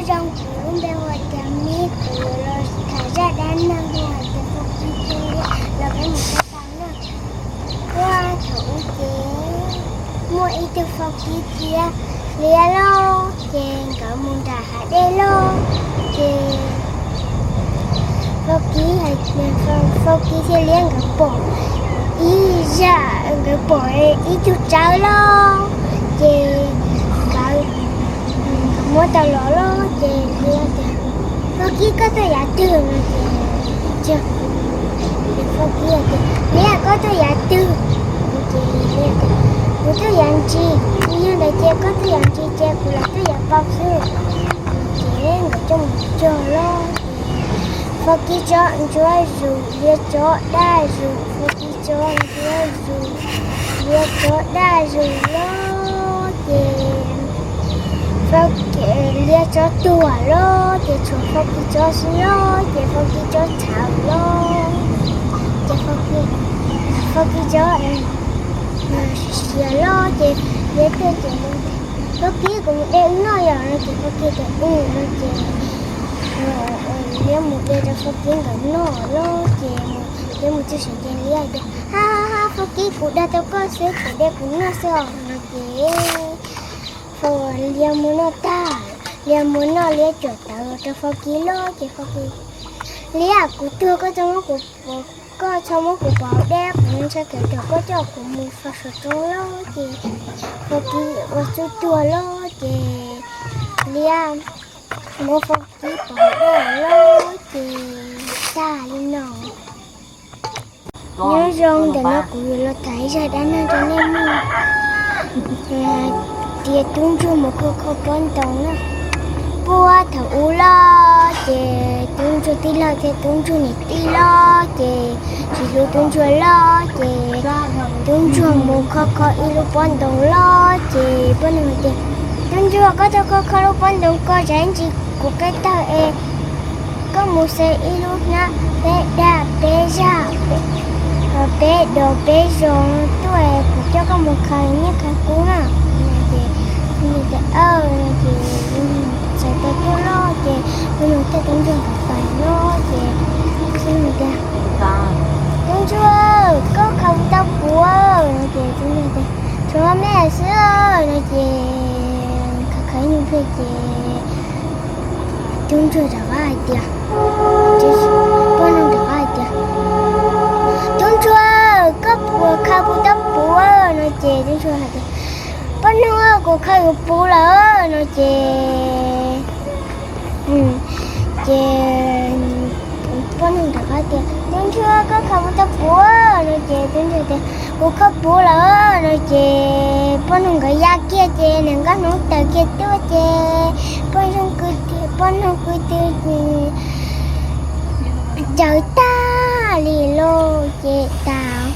Zoo, kuv lub npe hu ua Tiag Mib, kuv los tham zaj dab neeg hu ua hais tias Fo Kib thiab Liab los peb mus tau na. Puag thaum ub ces muaj ib tug Fo Kib thiab Liab loj, ces nkawd mus nram hav dej loj, ces Fo Kib, Fo Kib thiab Liab nkawd pom ib zaj, nkawd pom ib tug tsawb loj, ces nkawd, nkawd muab tau los loj, ces Liab tias, Fo Kib, koj tuaj yav twg? No ces, ces Fo Kib tias, Liab, koj tuaj yav twg? Ces Liab tias, kuv tuaj yav ntsis. Yog ntawd ces koj tuaj yav ntsis ces kuv los tuaj yav paus xwb. Ces nkawd coj mus cog loj ces Fo Kib tsob ntsuab zus, Liab tsob daj zus, Fo Kib tsob ntsuab zus, Liab tsob daj zus loj ces Liab tsob tuag loj ces tshuav Fo Kib tsob xwb loj ces Fo Kib tsob txhawv loj ces Fo Kib tsob siav loj ces Liab tuaj ces, Fo Kib, kuv mus de wb noj yom? No ces Fo Kib tias, Ub. No ces Liab mus de rau Fo Kib nkawd noj loj ces Liab mus txog saum ces Liab tias, Ha ha ha, Fo Kib, kuv dag tau koj xwb, kuv de kuv noj xwb os. No ces Liab muab noj tag, Liab muab noj, Liab cuam tawv los rau Fo Kib loj ces Fo Kib, Liab, kuv tuag koj txhob muab kuv, koj txhob muab kuv pov hauv dej, kuv ntshai kev tuag, koj coj kuv mus faus saum roob loj. Ces Fo Kib ua txuj tuag loj ces Liab muab Fo Kib pov hauv dej loj ces tag li no. Nyob zoo, ntawm no kuv yuav los tham ib zaj dab neeg rau nej mloog hais tias tub ntsuag mus kho kho pob ntoo na. Puag thaum ub loj ces tub ntsuag tij laug thiab tub ntsuag niam tij loj ces tsis hlub tub ntsuag loj ces tub ntsuag mus kho kho ib lub pob ntoo loj ces pob ntoo tias, Tub ntsuag, koj tuaj kho kho lub pob ntoo ko, tsam ib ntsis kuv qe tawg es koj mus xaws ib lub hnab peb daj peb zaj, peb dos peb zos tuaj, kuv coj koj mus khaws nyiaj khaws kub na. Ces, ces txawm tau tuaj loj ces tub ntsuag thiaj tub ntsuag nkawd pais loj ces tub ntsuag tias, Tub ntsuag, koj khaws puas tau kuv? No ces tub ntsuag tias, Tshuav me xwb. No ces khaws khaws ib nyuag pliag ces tub ntsuag rov qab hais tias, pob ntoo rov qab hais tias, Tub ntsuag, koj puas khaws puas tau puv? No ces tub ntsuag hais tias, Pob ntoo, kuv khaws yuav puv lawm. No ces, ces pob ntoo rov qab tias, Tub ntsuag, koj khaws puas tau puv? No ces tub ntsuag tias, Kuv khaws puv lawm. No ces pob ntoo nkawd ya kiag ces niam nkauj hnub tawm kiag tuaj ces pob ntoo kwv tw, pob ntoo kwv tw ces cawv tag li lauj ces tas.